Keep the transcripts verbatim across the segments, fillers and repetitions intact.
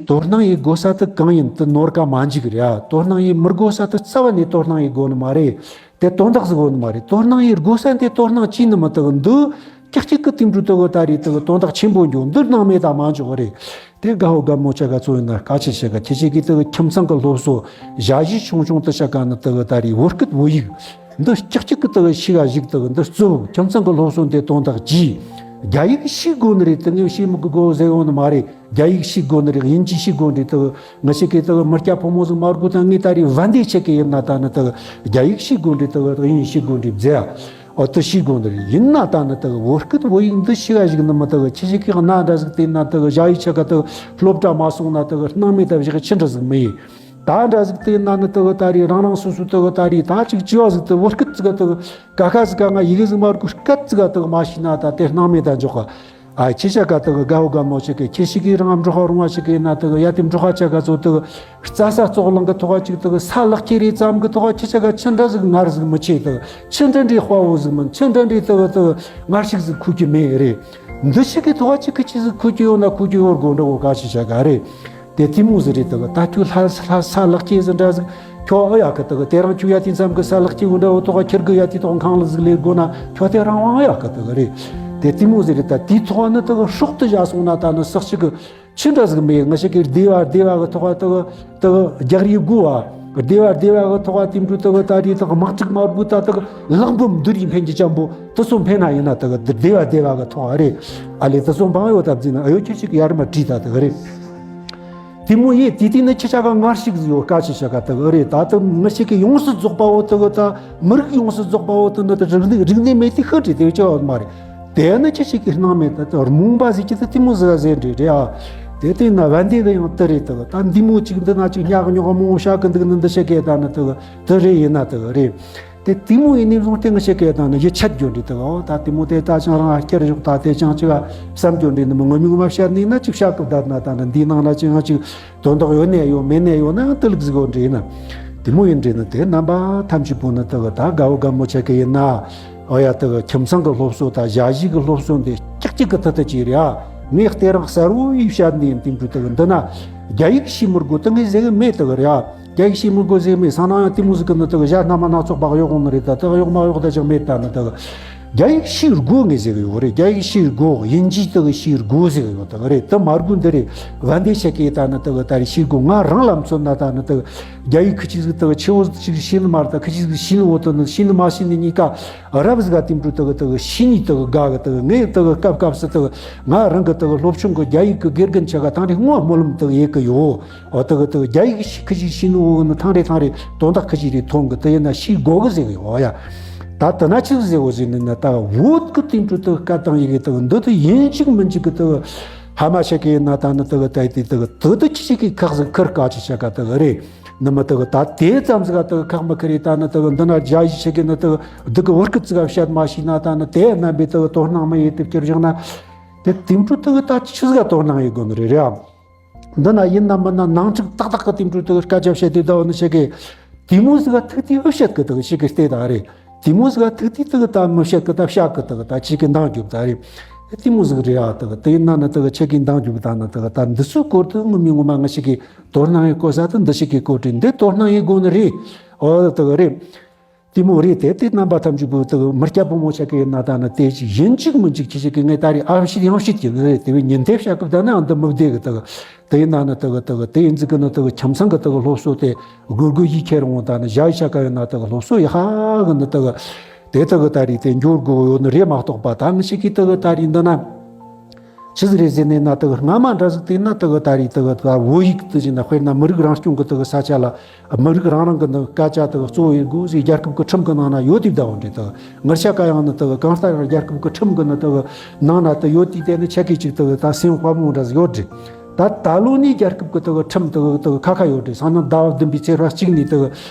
དོ་སྣང་ཡེད་དགོས་ས་དེ་གང་ཡིན་དེ་ནོར་ག་མ་འཇུག་རེད་ཨ། དོ་སྣང་ཡེད་མི་དགོས་ས་དེ་རྩ་བ་ནས་དོ་སྣང་ཡེད་དགོས་ནི་མ་རེད། དེ་དོན་དག་ཟིག་ཡོད་ནི་མ་རེད། དོ་སྣང་ཡེད་དགོས་ས་དེ་དོ་སྣང་བྱས་ནི་མི་དག་འདི་ཀྱག་ཀྱག་གི་དེ་འདྲ་དག་ད་རེད་དག་དོན་དག་ཆེན་པོ་འགྱོ་འདི་སྣང་མེད་ད་མ་འཇོག་རེད། དེ་དགའ་བོ་དགའ་མོ་ཆ་ག་ཚོ་ཡིན་ན་དཀའ་ཆེ་ཆ་ག་ཁྱེད་ཆ་གི་དག་ཁྱིམ་ཚང་གི་སློབ་གསོ་ཞ་ཡི་ཆུང་ཆུང་དེ་ཆ་ག་ནི་དག་ད་རེད་བོད་སྐད་བོད་ཡིག་འདི་ཀྱག་ཀྱག་གི་དག་ཤི་ག་ཞིག་དག་འདི་གཙོ་བོ་ཁྱིམ་ཚང་གི་སློབ་གསོ་འདི་དོན་དག་གྱིས། རྒྱ་ཡིག་ཤེས་དགོས་ནི་རེད། དེ་ངས་ཤེས་མི་དགོས་ཟེར་ཡོང་ནི་མ་རེད། རྒྱ་ཡིག་ཤེས་དགོས་ནི་རེད། དབྱིན་ཇི་ཤེས་དགོས་ནི་རེད། དེ་ང་ཞིག་གིས་དེ་མི་སྐྱ་ཕོ་མོ་ཟིག་མ་དགོས་ད་ངས་ད་རེད་བན་དེ་ཆེ་གི་ཡིན་ན་ད་ནི་དེ་རྒྱ་ཡིག་ཤེས་དགོས་ནི་རེད། དེ་དབྱིན་ཇི་ཤེས་དགོས་ནི་རེད་ཟེར་ཡ། ཨོ་དེ་ཤེས་དགོས་ནི་རེད། ཡིན་ན་ད་ནི་དེ་བོད་སྐད་བོད་ཡིག་འདི་ཤེས་ག་ཞིག་ནི་མི་དེ་ཁྱེད་ཞིག་གིས་གནའ་འདྲ་ཟིག་དེ་ན་དེ་ཞ་ཡི་ཆ་ག་དེ་སློབ་གྲྭ་མ་སོང་ན་དེ་སྣང་མེད་ད་བཞག་ཆི་འདྲ་ཟིག་མི་ཡིན། ད་འདྲ་ཟིག་དེ་ན་ནི་དེ་ད་རེད་རང་རང་སོ་སོ་དེ་ད་རེད་ད་ཅིག་ཅི་བ་ཟིག་དེ་བོད་སྐད་ཟིག་ག་དེ་ཀ་ཁ་ཟིག་ག་ང་ཡི་གེ་ཟིག་མ་རུ་སྐད་ཟིག་ག་དེ་མ་ཤེས་ན་ད་དེ་སྣང་མེད་ད་འཇོག་ག་ཨ་ཁྱེད་ཆ་ག་དག་དགའ་བོ་དགའ་མོ་ཞིག་གི་ཁྱེད་ཞིག་གིས་རང་འབྲོག་པ་རུང་བ་ཞིག་གི་ཡིན་ན་དག་ཡ་དེ་འབྲོག་པ་ཆ་ག་ཚོ་དག་རྩྭ་ས་བཙོག་ལང་གི་ཐོག་ཅིག་དག་ས་ལག་ཁྱེར་རེ་ཙམ་གི་ཐོག་ཁྱེད་ཆ་ག་ཆི་འདྲ་ཟིག་ངར་ཟིག་མི་ཆེ་དག་ཆི་འདྲ་འདྲའི་དཔའ་བོ་ཟིག་མིན་ཆི་འདྲ་འདྲའི་དག་དག་ངར་ཞིག་ཟིག་ཁུག་གི་མེད་རེད། འདི་ཞིག་གི་ཐོག་ཅིག་གི་ཆི་ཟིག་ཁུག་གི་ཡོད་ན་ཁུག་གི་ཡོད་དགོས་འདྲ་བོ་ག་ཞིག་ཆ་ག་རེད། དེ་དེ་མོ་ཟིག་རེད་དག་ད་ཁྱོད་ལྷ་ལྷ་ས་ལག་ཁྱེར་ཟིག་འདྲ་ཟིག་ཁྱོད་ཨེ་ཡག་གི་དག་དེ་རང་ཁྱོད་ཡ་དེ་ཙམ་གི་ས་ལག་ཁྱེར་འདྲ་བོ་ཐོག་ཁྱེར་གི་ཡ་དེ་ཐོག་ཁང་ལ་ཟིག་ལས་དགོས་ན་ཁྱོད་དེ་རང་དབང་ཡག་གི་དག་རེད། དེ་དེ་མོ་ཟིག་རེད། ད་དེའི་ཐོག་ནི་དག་སྲོག་ཏུ་བཞག་སོང་ན་ད་ནི་ཟག་ཞིག་གི་ཆི་འདྲ་ཟིག་མེད། ང་ཞིག་གི་སྡེ་བ་སྡེ་བ་གི་ཐོག་དག་དག་རྒྱག་རེས་དགོས་བ། སྡེ་བ་སྡེ་བ་གི་ཐོག་དེ་འདྲ་དག་ད་རེས་དག་དམག་འཁྲུག་མ་དགོས་ད་དག་ལག་འབུམ་འདུར་ཡིན་ཕན་གྱི་ཅམ་པོ་དུ་སོང་ཕན་ན་ཡིན་ན་དག་སྡེ་བ་སྡེ་བ་གི་ཐོག་རེད། ཨ་ལས་དུ་སོང་བང་ཡོད་ད་བརྩིས་ན་ཨ་ཡོད་ཁྱོད་ཅིག་ཡར་མ་བྲིས་ད་དག་རེད། དེ་མོ་ཡིན། དེ་དུས་ནི་ཁྱེད་ཆ་ག་ངར་ཞིག་ཟིག་ཡོད་སྐད་ཆ་ཆ་ག་དག་རེད། ད་དུ་ང་ཞིག་གི་ཡོངས་སུ་རྫོགས་པ་བོ་དག་ད་མི་རིགས་ཡོངས་སུ་རྫོགས་པ་བོ་དུ་ནི་དུ་རིག་གནས་རིག་གནས་མེད་དུས་ཤི་བྲིས་དེ་བཅོ་བ་མ་རེད། དེ་ནི་ཁྱེད་ཞིག་གི་སྣང་མེད་ད་དུ་རྨོངས་པ་ཟིག་གི་དུ་དེ་མོ་ཟིག་ཟེར་འདྲི་རེད་ཨ། དེ་དུས་ན་བན་དེ་གི་ཡང་དུ་རེད་དག་ད་འདི་མོ་ཅིག་འདི་ན་ཅིག་ཉག་ཉོག་མོ་བཤད་གི་འདུག་ནི་འདི་ཤེས་གི་ད་ནི་དུ་དུ་རེད་ཡིན་ན་དུ་རེད། དེ་དེ་མོ་ཡིན་ནས་བཟུང་སྟེ་ང་ཤེས་གི་དང་ནི་ཡིད་ཆད་རྒྱུ་འདྲི་དུ་ཨོ་ད་དེ་མོ་དེ་ད་ཅང་རང་སྐྱར་བཞག་ད་དེ་ཅང་ཅིག་བསམ་རྒྱུ་འདྲི་ནི་མི་ངོ་མི་ངོ་མ་བཤད་ནི་ན་ཅིག་བཤད་སྐབས་ད་ན་ད་ནི་འདིའི་ནང་ལ་ཅི་ཡང་ཅིག་དོན་དག་ཡོད་ནས་ཡོད་མེད་ནས་ཡོད་ན་ཡང་དུ་ལུགས་ཟིག་ཡོད་འདྲི་ན། དེ་མོ་ཡིན་འདྲི་ནི་དེ་རྣམ་པ་ཐམས་ཅད་པོ་ནི་དུ་ད་དགའ་བོ་དགའ་མོ་ཆ་གི་ཡིན་ན་ཨོ་ཡ་དུ་ཁྱིམ་ཚང་གི་སློབ་གསོ་ད་ཞ་ཡི་གི་སློབ་གསོ་འདི་ཀྱག་ཀྱག་གི་ཐུ་ཐུ་ཅིག་རེད་ཨ། ངས་དེ་རང་གསལ་བོ་ཡིས་བཤད་ནི་ཡིན། དེ་འདྲི་དུ་འདི་ན་རྒྱ་ཡིག་ཤེས་མི་དགོས་དུ་ངས་ཟེར་གི་མེད་དུ་གི་རེད་ཨ། རྒྱ་ཡིག་ཤེས་མི་དགོས་ཟེར་མེད་ས་ན་ཡང་དེ་མོ་ཟིག་གི་ནི་དག་ཞྭ་སྣ་མ་སྣ་ཚོགས་པ་གཡོག་འོང་ནི་རེད་ད་དག་གཡོག་མ་གཡོག་ད་ཅང་མེད་ད་ནི་དག་རྒྱ་ཡིག་ཤེས་དགོས་ངས་ཟེར་གི་ཡོད་རེད། རྒྱ་ཡིག་ཤེས་དགོས་དབྱིན་ཇི་དག་ཤེས་དགོས་ཟེར་གི་ཡོད་དག་རེད། དུ་མ་དགོས་འདི་རེད། བན་དེ་ཆེ་གི་ད་ནི་དག་ད་རེད་ཤེས་དགོས། ང་རང་ལ་མཚོན་ན་ད་ནི་དག་རྒྱ་ཡིག་ཁི་ཅིག་ཟིག་དག་ཆེ་བོ་ཟིག་ཅིག་ཤེས་ནི་མ་རེད་ད་ཁི་ཅིག་ཟིག་ཤེས་ནི་འོ་དོ་ནི་ཤེས་ནི་མ་ཤེས་ནི་གཉིས་ཀ་རབ་ཟིག་ག་དེ་འདྲ་དག་དག་ཤེས་ནི་དག་དགའ་གི་དག་ངས་དག་སྐབས་སྐབས་སུ་དག་ང་རང་གི་དག་སློབ་ཆུང་གི་རྒྱ་ཡིག་གི་དགེ་རྒན་ཆེ་ག་ད་རེད་སྔོན་སྨོན་ལམ་དག་ཡེད་གི་ཡོད། འོ་དེ་གི་དེ་རྒྱ་ཡིག་ཤི་ཁི་ཅིག་ཤི་ནི་འོ་ནི་ཐང་རེ་ཐང་རེ་དོན་དག་ཁི་ཅིག་རེ་མཐོང་གི་དེ་ཡིན་ན་ཤི་དགོ་གི་ཟེར་གི་ཡོད་ཡ། ད་དེ་ན་ཆི་ཟེར་གོ་ཟེར་ནི་ན་ད་བོད་གི་དེ་འཕྲོ་དེ་སྐད་དང་ཡི་གེ་དེ་འདི་དེ་ཡིན་གཅིག་མིན་གཅིག་གི་དེ་ཧ་མ་ཤ་གི་ཡིན་ན་ད་ནི་དེ་གི་ད་དེ་དེ་གི་དེ་དེ་ཁི་ཅིག་གི་ཁག་ཟིག་ཁིར་ཀ་ཅི་ཤ་ག་དེ་གི་རེད། ནི་མི་དེ་གི་ད་དེ་ཙམ་ཟིག་ག་དེ་གི་ཁག་མི་ཁི་རེད། ད་ནི་དེ་གི་འདི་ན་རྒྱ་ཡིག་ཤ་གི་ནི་དེ་གི་འདི་གི་བོད་སྐད་ཟིག་ག་བཤད་མ་ཤེས་ན་ད་ནི་དེ་རྣམ་པའི་དེ་གི་དོ་སྣང་མི་ཡེད་དེ་བསྐྱུར་བཞག་ན་དེ་དེ་འཕྲོ་དེ་གི་ད་ཆི་ཟིག་ག་དོ་སྣང་ཡེད་དགོ་ནི་རེད་རེད་ཨ། འདི་ན་ཡིན་ན་མིན་ན་ནང་འཁྲུག་ཏག་ཏག་གི་དེ་འཕྲོ་དེ་སྐད་ཆ་བཤད་དུས་ད་འོ་ནི་བཤད་གི། དེ་མོ་ཟིག་ག་ཐུག་དུས་ཨེ་བཤད་གི་དག་ཞིག་གི་ལྟས་དག་རེད། དེ་མོ་ཟིག་ག་ཐུག་དུས་དག་ད་མི་བཤད་གི་ད་བཤད་གི་དག་ད་ཅིག་གི་འདང་རྒྱུག་ད་རེད། དེ་མོ་ཟིག་རེད་ཨ་དག་དེ་ཡིན་ན་ནི་དག་ཆེ་གི་འདང་རྒྱུག་ད་ནི་དག་ད་འདི་ཚོའི་སྐོར་དུ་ངོ་མི་ངོ་མ་ང་ཞིག་གི་དོ་སྣང་ཡེད་དགོས་ས་དུ་འདི་ཞིག་གི་སྐོར་དུ་འདི་དོ་སྣང་ཡེད་དགོས་ནི་རེད། འོ་དག་རེད། དེ་མོ་རེད་དེ་དེ་རྣམ་པ་ཐམས་ཅད་པོ་དག་མི་སྐྱ་ཕོ་མོ་ཆ་གི་ཡིན་ན་ད་ནི་དེ་ཅིག་ཡིན་གཅིག་མིན་གཅིག་ཁྱེད་ཆ་གི་ངས་ད་རེས་ཨ་བཤད་ཡང་བཤད་ཀྱི་ནི་རེད། དེ་བས་ཉིན་དེ་བཤད་སྐབས་ད་ནི་ཨ་འདི་མི་བདེ་གི་དག་དེ་ཡིན་ན་ནི་དག་དག་དེ་ཡིན་ཟིག་གི་ནི་དག་ཁྱིམ་ཚང་གི་དག་སློབ་གསོ་དེ་དགོས་དགོས་ཡིད་ཁྱེར་འོང་ད་ནི་ཞ་ཡི་ཆ་ག་ཡིན་ན་དག་སློབ་གསོ་ཡི་ཧ་གི་ནི་དག་དེ་དག་ད་རེས་དེ་འགྱུར་དགོས་ཡོད་ནི་རེད་མ་གཏོགས་པ་ད་ངི་ཞིག་གི་དག་ད་རེས་འདི་ན། ཆི་ཟིག་རེད་ཟེར་ནས་ན་དག་སྔ་མ་འདྲ་ཟིག་དེ་ན་དག་ད་རེས་དག་ད་བོད་ཡིག་དེ་བྱས་ན་དཔེར་ན་མི་རིགས་རང་སྐྱོང་གི་དག་ས་ཆ་ལ་མི་རིགས་རང་རང་གི་ནི་སྐད་ཆ་དག་གཙོ་བོ་ཡིན་དགོས་ཟེར་རྒྱལ་ཁབ་ཀྱི་ཁྲིམས་ཀྱི་ནང་ན་ཡོད་དེ་བསྡད་འོང་འདྲ། དག་ངར་ཆ་ག་ཡང་ནི་དག་གང་ལྟར་ཡང་རྒྱལ་ཁབ་ཀྱི་ཁྲིམས་ཀྱི་ནི་དག་ནང་ན་དེ་ཡོད་དེ་དེ་ནི་ཆ་གི་ཅིག་དག་ད་སེམས་དཔའ་མོ་འདྲ་ཟིག་ཡོད་འདྲ། ད་ད་ལོ་ནི་རྒྱལ་ཁབ་ཀྱི་དག་ཁྲིམས་དག་དག་ཁ་ཁ་ཡོད་འདྲ། སང་ན་ཟླ་བ་བདུན་པའི་ཚེས་པ་གཅིག་ནས་དག་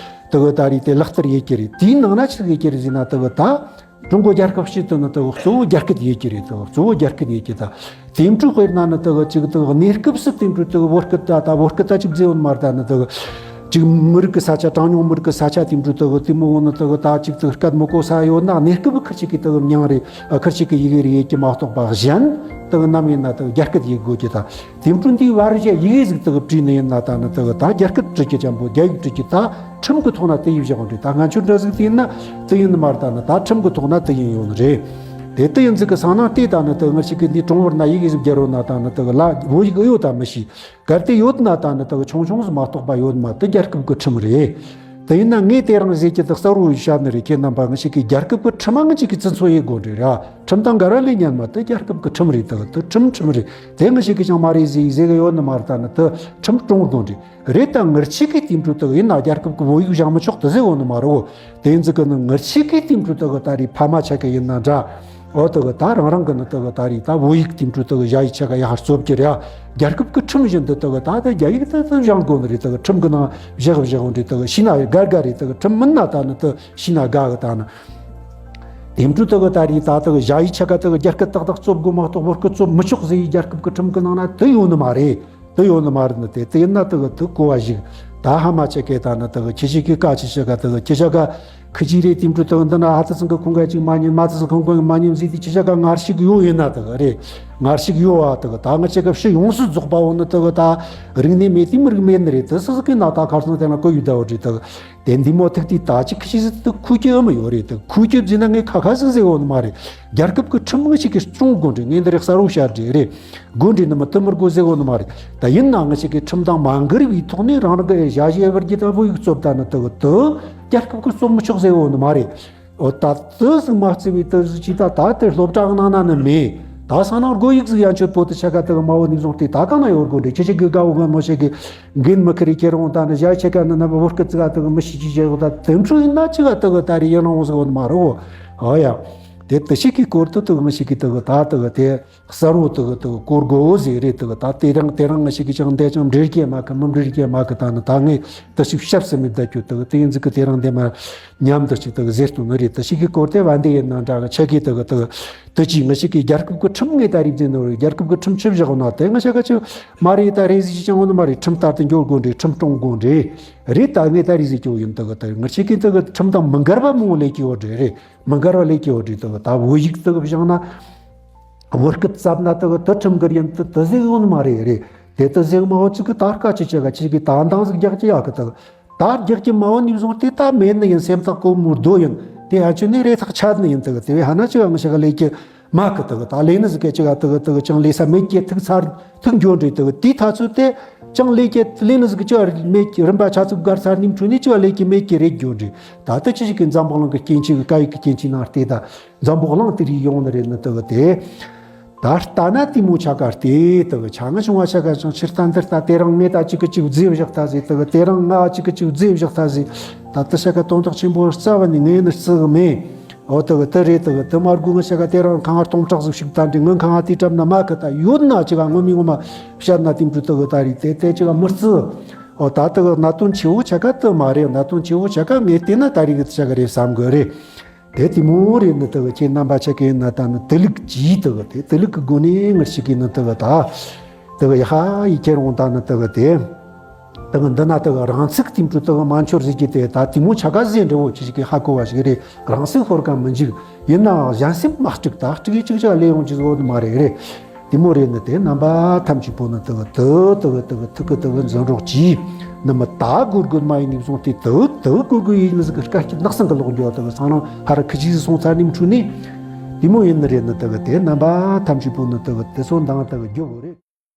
དག་ད་རེས་དེ་ལག་བསྟར་ཡེད་ཀྱི་རེད། དེའི་ནང་ན་ཆི་ཟིག་ཡེད་ཀྱི་རེད་ཟེར་ན་དག་ད། ཀྲུང་གོ་རྒྱལ་ཁབ་སྤྱི་དུ་ནི་དེ་གཙོ་བོ་རྒྱ་སྐད་ཡིན་གྱི་རེད། དེ་གཙོ་བོ་རྒྱ་སྐད་ཡིན་གྱི་ད། དེ་འཕྲོ་དཔེར་ན་ནི་དེ་གཅིག་དེ་གནས་སྐབས་སུ་དེ་འཕྲོ་དེ་བོད་སྐད་ད་ད་བོད་སྐད་ད་ཅིག་བརྗེ་བོ་མ་རེད་ད་ནི་དེ། གཅིག་མི་རིགས་ཀྱི་ས་ཆ། གྲངས་ཉུང་མི་རིགས་ཀྱི་ས་ཆ་དེ་འདྲ་དག་དེ་མོ་བོ་ནི་དག་ད་གཅིག་དག་སྐད་མི་གོ་ས་ཡོད་ན། གནས་སྐབས་ཁུར་ཆོ་གི་དག་མྱིང་རེད། ཨ། ཁུར་ཆོ་གི་ཡི་གེ་རེད་ཡེད་རྒྱུ་མ་གཏོགས་པ་གཞན་དག་ནམ་ཡིན་ན་དག་རྒྱ་སྐད་ཡེད་དགོས་རྒྱུ། ད་དེ་འདྲ་འདི་བར་གཞི་ཡི་གེ་ཟིག་དག་བྲིས་ནི་ཡིན་ན། ད་ནི་དག་ད་རྒྱ་སྐད་འབྲི་རྒྱུ་ཅན་པོ། རྒྱ་ཡིག་འབྲི་རྒྱུ། ད་ཁྲིམས་ཀྱི་ཐོག་ན་དེ་ཡེད་བཞག་འདྲ། ད་ང་ཆོ་འདྲ་ཟིག་དེ་ཡིན་ན་དེ་ཡིན་ནི་མ་རེད། ད་ནི་ད་ཁྲིམས་ཀྱི་ཐོག་ན་དེ་ཡིན་ཡོད་ནི་རེད། དེ་དེ་ཡིན་ཟིག་གི་སང་ན་དེ་ད་ནི་དག་ང་ཆོ་གི་འདི་གྲོང་བར་ན་ཡི་གེ་ཟིག་བརྒྱབ་རོགས་ན། ད་ནི་དག་ལ་བོད་ཡིག་ཨེ་ཡོད་ད་མི་ཤེས། གལ་ཏེ་ཡོད་ན་ད་ནི་དག་ཆུང་ཆུང་ཟིག་མ་གཏོགས་པ་ཡོད་མ། དེ་རྒྱལ་ཁབ་ཀྱི་ཁྲིམས་རེད། དེ་ཡིན་ན་ངས་དེ་རིང་ཟེར་རྒྱུ་དག་གསལ་བོ་བཤད་ནི་རེད། ཁྱེད་རྣམ་པ་ང་ཆོ་གི་རྒྱལ་ཁབ་ཀྱི་ཁྲིམས་ང་ཆོ་གི་བརྩི་འཇོག་ཡེད་དགོས་རེད་ར། ཁྲིམས་དང་འགལ་བ་ལས་ཉན་མ། དེ་རྒྱལ་ཁབ་ཀྱི་ཁྲིམས་རེད། དག་དེ་ཁྲིམས་ཁྲིམས་རེད། དེ་ང་ཆོ་གི་ཅང་མ་རེད་ཟེར་ཟེར་གི་ཡོད་ནི་མ་རེད། ད་ནི་དེ་ཁྲིམས་སྲུང་དགོས་རེད། རེད། ད་ང་ཆོ་གི་དེ་འདྲ་དག་ཡིན་ན་རྒྱལ་ཁབ་ཀྱི་བོད་ཡིག་སྦྱང་མི་ཆོག་དེ་ཟེར་གོ་ནི་མ་རེད་གོ། དེ་ཡིན་ཟིག་གི་ནི་ང་ཆོ་གི་དེ་འདྲ་དག་ད་རེད། ཕ་མ་ཆོ་ག་ཡིན་ན་འདྲ། འོ་དག་ད་རང་རང་གི་ནི་དག་ད་རེད། ད་བོད་ཡིག་དེ་འདྲ་དག་ཞ་ཡི་ཆོ་ག་ཡར་སློབ་རྒྱུ་རེད། རྒྱལ་ཁབ་ཀྱི་ཁྲིམས་བཞིན་དུ་དག་ད་ད་རྒྱ་ཡིག་དེ་དེ་སྦྱང་དགོས་ནི་རེད། དག་ཁྲིམས་ཀྱི་ནང་བཞག་བཞག་འདྲ། དག་ཤེས་ན་དགའ་དགའ་རེད། དག་ཁྲིམས་མིན་ན་ད་ནི་དེ་ཤེས་ན་དགའ་གི། ད་ནི་དེ་འདྲ་དག་ད་རེད། ད་དག་ཞ་ཡི་ཆོ་ག་དག་རྒྱ་སྐད་ཏག་ཏག་སློབ་དགོས་མ་གཏོགས་བོད་སྐད་སློབ་མི་ཆོག་ཟེར་ཡི་རྒྱལ་ཁབ་ཀྱི་ཁྲིམས་ཀྱི་ནང་ན་དེ་ཡོད་ནི་མ་རེད། དེ་ཡོད་ནི་མ་རེད་ནི། དེ་དེ་ཡིན་ན་དེ་གི་དེ་གོ་བ་ཞིག་ད་ཕ་མ་ཆོ་གས་ད་ནི་དེ་གི་ཁྱེད་ཆོ་གི་ཀ་ཆེ་ཆོ་ག་དེ་གི་ཁྱེད་ཆོ་ག་ཁི་ཆི་རེད། དེ་འདྲ་དེ་གི་འདི་ན་ཨ་ཙི་ཙི་གི་ཁོང་ག་ཅིག་མ་ཉན། མ་ཙི་ཙི་ཁོང་ག་མ་ཉན་ཟེར་དེ། ཁྱེད་ཆོ་ག་ངར་ཤུགས་ཡོད་ཡིན་ན་དེ་གི་རེད། ངར་ཤུགས་ཡོད་བ། དེ་གི་ད་ང་ཆོ་ག་ཕྱི་ཡོངས་སུ་རྫོགས་པ་བོ་ནི་དེ་གི་ད་རིག་གནས་མེད་དེ་མི་རིགས་མེད་ནི་རེད། དེ་སུ་ཟིག་གི་ན་ད་ཁར་སང་དེ་ན་གོ་ཡུ་ད་བོ་རེད། དེ་གི་དེ་འདི་མོ་ཐུག་དུས་ད་ཅིག་ཁི་ཆི་ཟིག་དེ་ཁུ་ཀྱི་ཨེ་མི་ཡོད་རེད། དེ་ཁུ་ཀྱི་ཟེར་ན་ངས་ཁ་ཁ་ཟིག་ཟེར་བོ་ནི་མ་རེད། རྒྱལ་ཁབ་ཀྱི་ཁྲིམས་ང་ཆོ་གི་སྲུང་དགོས་རེད། ངས་འདི་རེད་གསལ་བོ་བཤད་རེད། རེད། དགོས་རེད་ནི་མ། དེ་མི་དགོས་ཟེར་གོ་ནི་མ་རེད། ད་ཡིན་ན་ང་ཆོ་གི་ཁྲིམས་དང་མ་འགལ་བའི་ཐོག་ནས་རང་རང་གི་ཞ་ཡི་བར་གྱི་ད་བོད་ཡིག་སློབ་ད་ནི་དེ་གི་དེ་རྒྱལ་ཁབ་ཀྱིས་སློབ་མི་ཆོག་ཟེར་གོ་ནི་མ་རེད། འོ་ད་དེ་ཟིག་མ་བརྩི་བའི་དེ་ཟིག་ཅིག་ད་ད་དེ་སློབ་གྲྭ་གི་ནང་ན་ནི་མེད། ད་སང་ནང་དགོས་ཡིག་ཟིག་ཡན་ཆོད་པོ་དེ་ཆོ་ག་དེ་གི་མ་བོ་ནས་བཟུང་སྟེ་ད་གང་ན་ཡོད་དགོས་རེད། ཁྱེད་ཆོ་གི་དགའ་བོ་ངན་མོ་ཆོ་གི་འགན་མི་ཁུར་རེད། ཁྱེད་རང་ད་ནི་ཞ་ཡི་ཆོ་ག་ནི་ན་བོད་སྐད་ཙི་ག་དེ་གི་མི་ཤེས་ཀྱི་བྱེད་གོ། ད་དེ་འཕྲོ་ཡིན་ན་ཆོ་ག་དེ་གི་ད་རེད་ཡིན་རང་བོ་ཟིག་གོ་ནི་མ་རེད་གོ། ཨོ་ཡ། དེ་དེ་ཆོ་གི་སྐོར་དུ་དེ་གི་ང་ཆོ་གི་དེ་གི་ད་དེ་གི་དེ་གསལ་བོ་དེ་གི་དེ་གི་གོ་དགོས་ཟེར་རེད། དེ་གི་ད་དེ་རིང་དེ་རིང་ང་ཆོ་གི་ཅང་འདི་ཅང་འགྲེལ་རྒྱུ་མེད་གི། མི་འགྲེལ་རྒྱུ་མེད་གི། ད་ནི་ད་ངས་དེ་ཞིག་བཤད་སེམས་མི་བདེ་རྒྱུ་དེ་གི་དེ་ཡིན་ཟིག་གི། དེ་རིང་འདི་མ་མཉམ་དུ་ཅིག་དེ་གི་ཟེར་སྟོན་ནི་རེད། དེ་ཆོ་གི་སྐོར་དེ་བ་འདི་ཡིན་ན་འདྲ་གི། ཆོ་གི་དེ་གི་དེ་གི་དེ་ཅིག་ང་ཆོ་གི་རྒྱལ་ཁབ་ཀྱི་ཁྲིམས་ངས་ད་རེད་ཟེར་ནོ་རེད། རྒྱལ་ཁབ་ཀྱི་ཁྲིམས་ཆི་བཞག་ན་དེ་ང་ཆོ་ག་ཆི་མ་རེད། ད་རེད་ཟེར་ཅང་ཡོད་ནི་མ་རེད། ཁྲིམས་ལྟར་དུ་འགྱུར་དགོས་རེད། ཁྲིམས་སྲུང་དགོས་རེད། རེད། ད་ངས་ད་རེད་ཟེར་རྒྱུ་ཡིན། དེ་གི་དེ་ང་ཆོ་གི་དེ་གི་ཁྲིམས་དང་མི་འགལ་བ་མང་བོ་ལས་ཀྱི་ཡོད་རེད། རེད། མི་འགལ་བ་ལས་ཀྱི་ཡོད་རེད། དེ་གི་ད་བོད་ཡིག་དེ་གི་བཞག་ན། བོད་སྐད་བརྩམས་ན་དེ་གི་དེ་ཁྲིམས་འགལ་ཡིན། དེ་དེ་ཟེར་ཡོད་ནི་མ་རེད། རེད། དེ་དེ་ཟེར་མ་བོ་ཅིག་གི་ད་སྐད་ཆ་ཆོ་ག་ཆོ་གི་ད་འདང་ཟིག་རྒྱག་གི་ཡོད་གི། དེ་གི་ད་རྒྱག་གི་མ་བོ་ནས་བཟུང་སྟེ་ད་མེད་ནི་ཡིན། སེམས་ཐག་གོ་མོ་རྡོ་ཡིན། དེ་ཡན་ཆོད་ནས་རེ་ཐག་ཆད་ནི་ཡིན། དེ་གི་དེ་བས་ཧ་ན་ཆོ་ག་ང་ཆོ་ག་ལས་ཀྱི་མ་གི། དེ་གི་ད་ལས་ནི་ཟིག་གི་ཆོ་ག་དེ་གི་དེ་གི་ཅང་ལས་ས་མེད་ཀྱི། ཐུག་ཚར་ཐུག་འགྱོ་འདྲ། དེ་གི་དེའི་ཐ་ཚོད་དེ་ཅང་ལས་ཀྱི་ལས་ནི་ཟིག་གི་ཆོ་ག་མེད་ཀྱི། རིམ་པ་ཆ་ཚུགས་བརྒལ་ཚར་ནས་འཕྲོ་ནས་ཆོ་ག་ལས་ཀྱི་མེད་ཀྱི་རེད་འགྱོ་འདྲ། ད་ལྟ་ཆོ་གི་འཛམ་བུ་གླིང་གི་སྐྱེ་འཆི་གི་སྐད་ཡིག་གི་སྐྱེ་འཆི་ནང་བལྟས་ད། འཛམ་བུ་གླིང་དེ་རིགས་ཡོང་ནི་རེད་ནི། དེ་གི་དེ་ད་ལྟ་ན་དེ་མོ་ཆོ་ག་བལྟས། དེ་གི་ཆ་ང་བྱུང་བ་ཆོ་ག་ཅང་ཕྱིར་ལྟ་འདིར་ལྟ། དེ་རིང་ངས་ད་ཅིག་གི་ཅིག་བརྫིས་བཞག་ད་ཟེར། དེ་གི་དེ་རིང་ང་ཅིག་གི་ཅིག་བརྫིས་བཞག་ད་ཟེར། ད་ལྟ་ཆོ་ག་དོན་དག་ཆེན་པོ་རྩ་བ་ནས་ངས་ནི་བརྩི་གི་མེད། འོ་དེ་གི་དེ་རེད། དེ་གི་དེ་མ་དགོས། ང་ཆོ་ག་དེ་རིང་ཁང་བ་སྟོང་ཕྲག་ཟིག་ཞིག་ད་འདྲ། ངའི་ཁང་བ་དེའི་གྲམ་ན་མ་གི། ད་ཡོད་ན་ཆོ་ག་ངོ་མ་ངོ་མ་བཤད་ན་དེ་འདྲ་དེ་གི་ད་རེད། དེ་དེ་ཆོ་ག་མི་བརྩི། འོ་ད་དེ་གི་གནད་དོན་ཆེ་བོ་ཆོ་ག་དེ་མ་རེད། གནད་དོན་ཆེ་བོ་ཆོ་ག་ངས་བལྟས་ན་ད་རེད་གི་ཆོ་ག་རེད་བསམ་གི་རེད། དེ་དེ་མོ་རེད་ནི། དེ་གི་ཁྱེད་རྣམ་པ་ཆོ་ག་ཡིན་ན་ད་ནི་དེ་ལུགས་ཀྱིས་དེ་གི་དེ་དེ་ལུགས་ཀྱི་སྒོ་ནས་ང་ཆོ་གི་ནི་དེ་གི་ད་དེ་གི་ཡ་ཧ་ཡི་ཁྱེད་རང་ད་ནི་དེ་གི་དེ་དེ་གི་འདི་ན་དེ་གི་རང་ཚུགས་དེ་འདྲ་དེ་གི་མ་འཆོར་ཟེར་གྱི་དེ་ད་དེ་མོ་ཆོ་ག་ཟེར་འདྲ་བོ་ཁྱེད་ཆོ་གི་ཧ་གོ་བ་ཞིག་རེད། རང་ཚུགས་ཤོར་ག་མི་འཇུག་ཡིན་ནའང་གཞན་སེམས་མ་དཀྲུགས། ད་དཀྲུགས་ཡི་ཅིག་ཅིག་ལས་ཡོང་རྒྱུ་བཟོ་ནི་མ་རེད། རེད། དེ་མོ་རེད་ནི། དེ་རྣམ་པ་ཐམས་ཅད་པོ་ནི་དེ་གི་དེ་དེ་གི་དེ་གི་ཐུགས་ཀྱི་དེ་གི་འཛིན་རོགས་གྱིས། ནི་མི་ད་དགོས་དགོས་མ་ཡིན་ནས་བཟུང་སྟེ་དེ་དེ་དགོས་དགོས་ཡིན་ནི་ཟིག་གི་སྐད་ཀྱི་ནགས་སང་གི་ལོག་འགྱོ། དེ་གི་སང་རང་ཧ་ར་ཁི་ཆི་ཟིག་སོང་ཚར་ནས་འཕྲོས་ནས། དེ་མོ་ཡིན་ནི་རེད་ནི། དེ་གི་དེ་རྣམ་པ་ཐམས་ཅད་པོ་ནི་དེ་གི་དེ་ཚོ་འདང་དེ་གི་རྒྱོབ་དགོས་རེད།